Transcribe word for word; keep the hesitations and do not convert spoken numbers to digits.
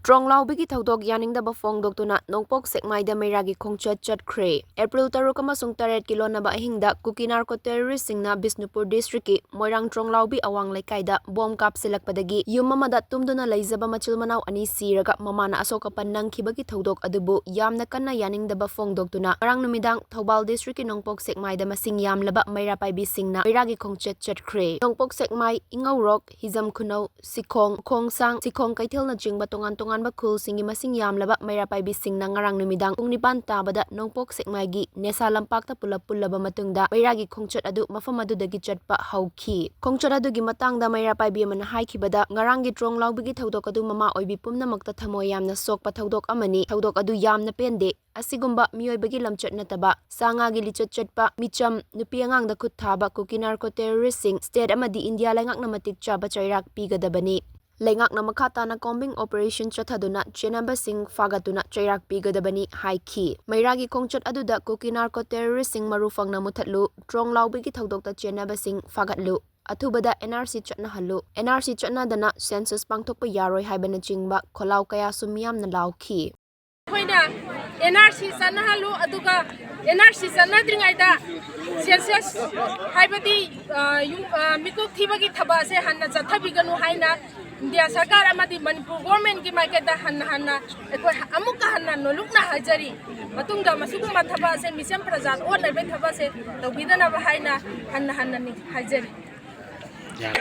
ꯇ꯭ꯔꯣꯡꯂꯥꯎꯕꯤꯒꯤ ꯊꯧꯗꯣꯛ ꯌꯥꯅꯤꯡꯗꯕ ꯐꯣꯡꯗꯣꯛꯇꯨꯅ ꯅꯣꯡꯄꯣꯛ ꯁꯦꯛꯃꯥꯏꯗ ꯃꯩꯔꯥꯒꯤ ꯈꯣꯡꯆꯠ ꯆꯠꯈ꯭ꯔꯦ꯫ ꯑꯦꯄ꯭ꯔꯤꯜ ꯇꯔꯨꯛ ꯑꯃꯁꯨꯡ ꯇꯔꯦꯠꯀꯤ ꯂꯣꯟꯅꯕ ꯑꯍꯤꯡꯗ ꯀꯨꯀꯤ ꯅꯥꯔꯀꯣ ꯇꯦꯔꯣꯔꯤꯁꯁꯤꯡꯅ ꯕꯤꯁꯅꯨꯄꯨꯔ ꯗꯤꯁꯇ꯭ꯔꯤꯛꯀꯤ ꯃꯣꯏꯔꯥꯡ ꯇ꯭ꯔꯣꯡꯂꯥꯎꯕꯤ ꯑꯋꯥꯡ ꯂꯩꯀꯥꯏꯗ ꯕꯣꯝ ꯀꯥꯞꯁꯤꯜꯂꯛꯄꯗꯒꯤ ꯌꯨꯝ ꯑꯃꯗ ꯇꯨꯝꯗꯨꯅ ꯂꯩꯖꯕ ꯃꯆꯤꯜ ꯃꯅꯥꯎ ꯑꯅꯤ ꯁꯤꯔꯒ ꯃꯃꯥꯅ ꯑꯁꯣꯛ ꯑꯄꯟ ꯅꯪꯈꯤꯕꯒꯤ ꯊꯧꯗꯣꯛ ꯑꯗꯨꯕꯨ ꯌꯥꯝꯅ ꯀꯟꯅ ꯌꯥꯅꯤꯡꯗꯕ ꯐꯣꯡꯗꯣꯛꯇꯨꯅ ꯉꯔꯥꯡ ꯅꯨꯃꯤꯗꯥꯡ ꯊꯧꯕꯥꯜ ꯗꯤꯁꯇ꯭ꯔꯤꯛꯀꯤ ꯅꯣꯡꯄꯣꯛ ꯁꯦꯛꯃꯥꯏꯗ ꯃꯁꯤꯡ ꯌꯥꯝꯂꯕ ꯃꯩꯔꯥ ꯄꯥꯏꯕꯤꯁꯤꯡꯅ ꯃꯩꯔꯥꯒꯤ ꯈꯣꯡꯆꯠ ꯆꯠꯈ꯭ꯔꯦ꯫ ꯅꯣꯡꯄꯣꯛ ꯁꯦꯛꯃꯥꯏ, ꯏꯉꯧꯔꯣꯛ, ꯍꯤꯖꯝ ꯈꯨꯅꯧ, ꯁꯤꯈꯣꯡ, ꯈꯣꯡꯁꯥꯡ, ꯁꯤꯈꯣꯡ ꯀꯩꯊꯦꯜꯅꯆꯤꯡꯕ ꯇꯣꯉꯥꯟ ꯇꯣꯉꯥꯟꯕ ꯈꯨꯜꯁꯤꯡꯒꯤ ꯃꯁꯤꯡ ꯌꯥꯝꯂꯕ ꯃꯩꯔꯥ ꯄꯥꯏꯕꯤꯁꯤꯡꯅ ꯉꯔꯥꯡ ꯅꯨꯃꯤꯗꯥꯡ ꯄꯨꯡ ꯅꯤꯄꯥꯟ ꯇꯥꯕꯗ ꯅꯣꯡꯄꯣꯛ ꯁꯦꯛꯃꯥꯏꯒꯤ ꯅꯦꯁꯥ ꯂꯝꯄꯥꯛꯇ ꯄꯨꯂꯞ ꯄꯨꯜꯂꯕ ꯃꯇꯨꯡꯗ ꯃꯩꯔꯥꯒꯤ ꯈꯣꯡꯆꯠ ꯑꯗꯨ ꯃꯐꯝ ꯑꯗꯨꯗꯒꯤ ꯆꯠꯄ ꯍꯧꯈꯤ꯫ ꯈꯣꯡꯆꯠ ꯑꯗꯨꯒꯤ ꯃꯇꯥꯡꯗ ꯃꯩꯔꯥ ꯄꯥꯏꯕꯤ ꯑꯃꯅ ꯍꯥꯏꯈꯤꯕꯗ, ꯉꯔꯥꯡꯒꯤ ꯇ꯭ꯔꯣꯡ ꯂꯥꯎꯕꯤꯒꯤ ꯊꯧꯗꯣꯛ ꯑꯗꯨ ꯃꯃꯥ ꯑꯣꯏꯕꯤ ꯄꯨꯝꯅꯃꯛꯇ ꯊꯃꯣꯏ ꯌꯥꯝꯅ ꯁꯣꯛꯄ ꯊꯧꯗꯣꯛ ꯑꯃꯅꯤ꯫ ꯊꯧꯗꯣꯛ ꯑꯗꯨ ꯌꯥꯝꯅ ꯄꯦꯟꯗꯦ꯫ ꯑꯁꯤꯒꯨꯝꯕ ꯃꯤꯑꯣꯏꯕꯒꯤ ꯂꯝꯆꯠ ꯅꯠꯇꯕ, ꯁꯥ ꯉꯥꯒꯤ ꯂꯤꯆꯠ ꯆꯠꯄ, ꯃꯤꯆꯝ, ꯅꯨꯄꯤ ꯑꯉꯥꯡꯗ ꯈꯨꯠ ꯊꯥꯕ ꯀꯨꯀꯤ ꯅꯥꯔꯀꯣ ꯇꯦꯔꯣꯔꯤꯁꯁꯤꯡ ꯁ꯭ꯇꯦꯠ ꯑꯃꯗꯤ ꯏꯟꯗꯤꯌꯥ ꯂꯩꯉꯥꯛꯅ ꯃꯇꯤꯛ ꯆꯥꯕ ꯆꯩꯔꯥꯛ ꯄꯤꯒꯗꯕꯅꯤ꯫ ꯂꯩꯉꯥꯛꯅ ꯃꯈꯥ ꯇꯥꯅ ꯀꯣꯝꯕꯤꯡ ꯑꯣꯄꯔꯦꯁꯟ ꯆꯠꯊꯗꯨꯅ ꯆꯦꯟꯅꯕꯁꯤꯡ ꯐꯥꯒꯠꯇꯨꯅ ꯆꯩꯔꯥꯛ ꯄꯤꯒꯗꯕꯅꯤ ꯍꯥꯏꯈꯤ꯫ ꯃꯩꯔꯥꯒꯤ ꯈꯣꯡꯆꯠ ꯑꯗꯨꯗ ꯀꯨꯀꯤ ꯅꯥꯔꯀꯣ ꯇꯦꯔꯣꯔꯤꯁꯁꯤꯡ ꯃꯔꯨ ꯐꯪꯅ ꯃꯨꯊꯠꯂꯨ, ꯇ꯭ꯔꯣꯡ ꯂꯥꯎꯕꯤꯒꯤ ꯊꯧꯗꯣꯛꯇ ꯆꯦꯟꯅꯕꯁꯤꯡ ꯐꯥꯒꯠꯂꯨ, ꯑꯊꯨꯕꯗ and R C ꯆꯠꯅꯍꯜꯂꯨ, and R C ꯆꯠꯅꯗꯅ census ꯄꯥꯡꯊꯣꯛꯄ ꯌꯥꯔꯣꯏ ꯍꯥꯏꯕꯅꯆꯤꯡꯕ ꯈꯣꯜꯂꯥꯎ ꯀꯌꯥꯁꯨ ꯃꯤꯌꯥꯝꯅ ꯂꯥꯎꯈꯤ꯫ ꯑꯩꯈꯣꯏꯅ ꯑꯦꯟ ꯑꯥꯔ ꯁꯤ ꯆꯠꯅꯍꯜꯂꯨ, ꯑꯗꯨꯒ ꯑꯦꯟ ꯑꯥꯔ ꯁꯤ ꯆꯠꯅꯗ꯭ꯔꯤꯉꯩꯗ ꯁꯦꯟꯁꯁ ꯍꯥꯏꯕꯗꯤ, ꯑ, ꯌꯨꯝ, ꯑ, ꯃꯤꯀꯣꯛ ꯊꯤꯕꯒꯤ ꯊꯕꯛ ꯑꯁꯦ ꯍꯟꯅ ꯆꯠꯊꯕꯤꯒꯅꯨ ꯍꯥꯏꯅ ꯏꯟꯗꯤꯌꯥ ꯁꯔꯀꯥꯔ ꯑꯃꯗꯤ ꯃꯅꯤꯄꯨꯔ ꯒꯣꯔꯃꯦꯟꯒꯤ ꯃꯥꯏꯀꯩꯗ ꯍꯟꯅ ꯍꯟꯅ ꯑꯩꯈꯣꯏ ꯑꯃꯨꯛꯀ ꯍꯟꯅ ꯅꯣꯜꯂꯨꯛꯅ ꯍꯥꯏꯖꯔꯤ꯫ ꯃꯇꯨꯡꯗ ꯃꯁꯤꯒꯨꯝꯕ ꯊꯕꯛ ꯑꯁꯦ ꯃꯤꯆꯝ ꯄ꯭ꯔꯖꯥ ꯑꯣꯠꯅꯕꯒꯤ ꯊꯕꯛ ꯑꯁꯦ ꯇꯧꯕꯤꯗꯅꯕ ꯍꯥꯏꯅ ꯍꯟꯅ ꯍꯟꯅ ꯍꯥꯏꯖꯔꯤ꯫